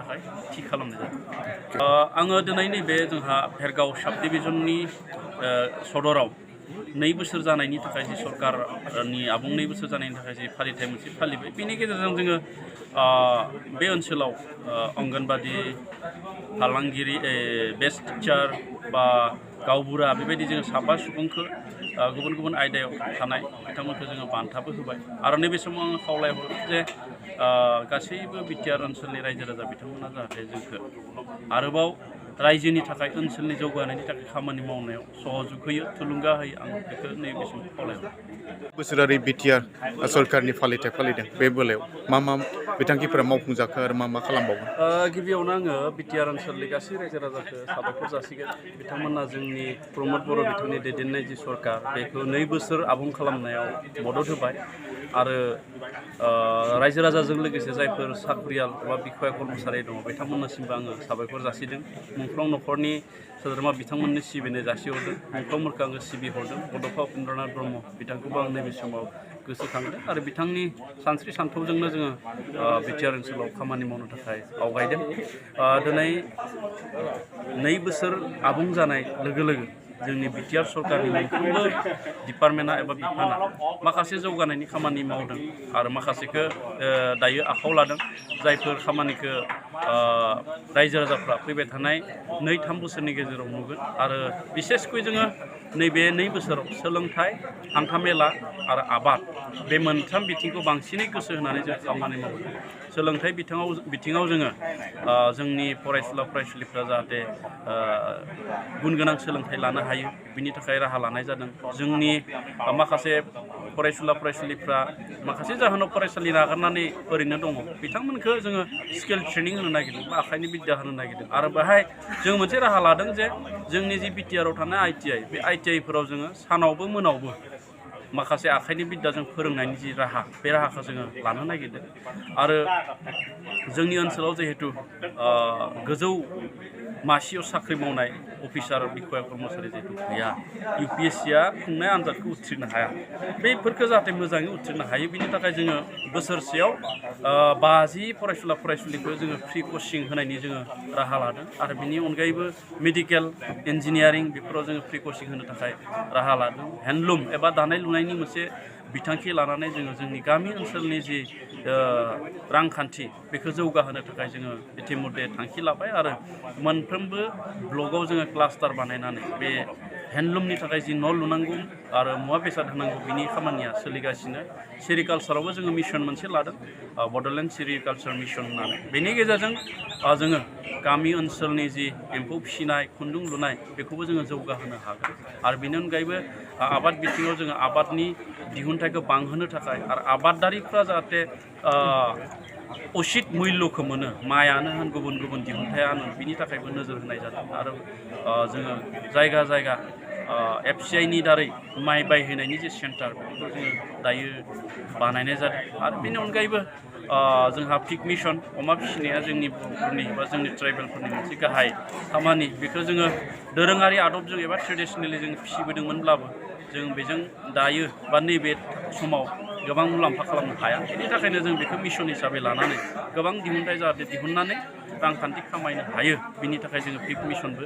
थाखाय थि खालामनाय जादों। आङो दिनै नैबे जोंहा भेरगाव साब डिभिजननि सदराव 2 बोसोर जानायनि थाखाय जि सरकारनि आबुं 2 बोसोर जानायनि थाखाय जि फालिथाय मोनसे फालिबाय बेनि गेजेरजों जोङो बे ओनसोलाव अंगनबादि फालांगिरि बेस्ट टिचार बा गावबुरा बेबायदि जोङो साबा सुबुंखौ गुबुन गुबुन आयदायाव थानाय बिथांमोनखौ जोङो बान्थाबो होबाय आरो नैबे समाव आङो खावलायहरो जे गासैबो बिटिआर ओनसोलनि रायजो राजा बिथांमोना जाहाथे जोंखौ आरोबाव रायजोनि थाखाय ओनसोलनि जौगानायनि थाखाय खामानि मावनायाव सहजुग होयो थुलुंगा होयो आं बेखौ नैबे समाव खावलायहरो। बोसोरारि बिटिआर सरकारनि फालिथाय फालिदों बे बेलायाव मा बिथांखिफोरा मावफुंजाखो आरो मा खालामबावगोन? गिबियावनो आङो बिटिआर ओनसोलनि गासै रायजो राजाखौ साबायखर जासिगोन। बिथांमोना जोंनि प्रमद बर' बिथांनि दैदेननाय जि सरकार बेखौ 2 बोसोर आबुं खालामनायाव मदद होबाय आरो रायजो राजाजों लोगोसे जायफोर साख्रियाल एबा बिखया कर्मचारि दङ बिथांमोननिसिमबो आङो साबायखर जासिदों। मुंख्लं न'खरनि सोद्रोमा बिथांमोननो सिबिनाय जासिहरदों। मुंख्लंमोनखौ आङो सिबिहरदों। बड'फा उपेन्द्रनाथ ब्रह्म बिथांखौबो आं नैबे समाव गोसोखांदों आरो बिथांनि सानस्रि सानथौजोंनो जोङो बिटिआर ओनसोलाव खामानि मावनो थाखाय आवगायदों। दिनै 2 बोसोर आबुं जानाय लोगो लोगो जोंनि बिटिआर सरकारनि मोनफ्रोमबो डिपार्टमेन्टआ एबा बिफाना माखासे जौगानायनि खामानि मावदों आरो माखासेखौ दायो आखायाव लादों। जायफोर खामानिखौ रायजो राजाफ्रा फैबाय थानाय 2-3 बोसोरनि गेजेराव नुगोन आरो बिसेसकै जोङो नैबे 2 बोसोराव सोलोंथाइ, हान्थामेला आरो आबाद बे मोनथाम बिथिंखौ बांसिनै गोसो होनानै जों खामानि मावदों। सोलोंथाइ बिथिङाव जोङो जोंनि फरायसुला फरायसुलिफ्रा जाहाथे गुन गोनां सोलोंथाइ लानो हायो बिनि थाखाय राहा लानाय जादों। जोंनि माखासे फरायसुला फरायसुलिफ्रा माखासे जाहोनाव फरायसालि नागारनानै ओरैनो दङ बिथांमोनखौ जोङो स्किल ट्रेनिं होनो नागिरदों बा आखाइनि बिद्या होनो नागिरदों आरो बेहाय जों मोनसे राहा लादों जे जोंनि जि बिटिआरआव थानाय ITI बे ITI-फोराव जोङो सानावबो मोनावबो माखासे आखाइनि बिद्याजों फोरोंनायनि जि राहा बे राहाखौ जोङो लानो नागिरदों आरो जोंनि ओनसोलाव जिहेतु गोजौ मासियाव साख्रि मावनाय अफिसार बिखया कर्मचारि जिहेतु गैया UPSC-आ खुंनाय आनजादखौ उथ्रिनो हाया बेफोरखौ जाहाथे मोजाङै उथ्रिनो हायो बिनि थाखाय जोङो बोसोरसेयाव 50 फरायसुला फरायसुलिखौ जोङो फ्रि कचिं होनायनि जोङो राहा लादों आरो बिनि अनगायैबो मेडिकेल इन्जिनियारिं बेफोराव जोङो फ्रि कचिं होनो थाखाय राहा लादों। हेन्डलुम एबा दानाय लुनायनि मोनसे बिथांखि लानानै जोङो जोंनि गामि ओनसोलनि जि रांखान्थि बेखौ जौगाहोनो थाखाय जोङो इतिमध्य थांखि लाबाय आरो मोनफ्रोमबो ब्लकआव जोङो क्लास्टार बानायनानै बे हेन्डलुमनि थाखाय जि न' लुनांगौ आरो मुवा बेसाद होनांगौ बिनि खामानिया सोलिगासिनो। सेरिकालसारावबो जोङो मिशन मोनसे लादों बड'लेण्ड सेरिकालसार मिशन होननानै। बेनि गेजेरजों जोङो गामि ओनसोलनि जि एम्फौ फिसिनाय खुन्दुं लुनाय बेखौबो जोङो जौगाहोनो हागोन आरो बेनि अनगायैबो आबाद बिथिङाव जोङो आबादनि दिहुनथाइखौ बांहोनो थाखाय आरो आबादारिफ्रा जाहाथे उचित मुल्यखौ मोनो माइआनो होन गुबुन गुबुन दिहुनथायानो बिनि थाखायबो नोजोर होनाय जादों आरो जोङो जायगा जायगा FCI-नि दारै माइ बायहैनायनि जे सेन्टार बेखौ जोङो दायो बानायनाय जादों आरो बेनि अनगायैबो जोंहा पिग मिशन अमा फिसिनाया जोंनि बर'फोरनि बा जोंनि ट्राइबेलफोरनि मोनसे गाहाय खामानि बेखौ जोङो दोरोङारि आदबजों एबा ट्रेडिसनेलि जों फिसिबोदोंमोनब्लाबो जों बेजों दायो बा नैबे समाव गोबां मुलाम्फा खालामनो हाया बेनि थाखायनो जों बेखौ मिशन हिसाबै लानानै गोबां दिहुनथाइ जाहाथे दिहुननानै रांखान्थि खामायनो हायो बिनि थाखाय जोङो पिग मिशनबो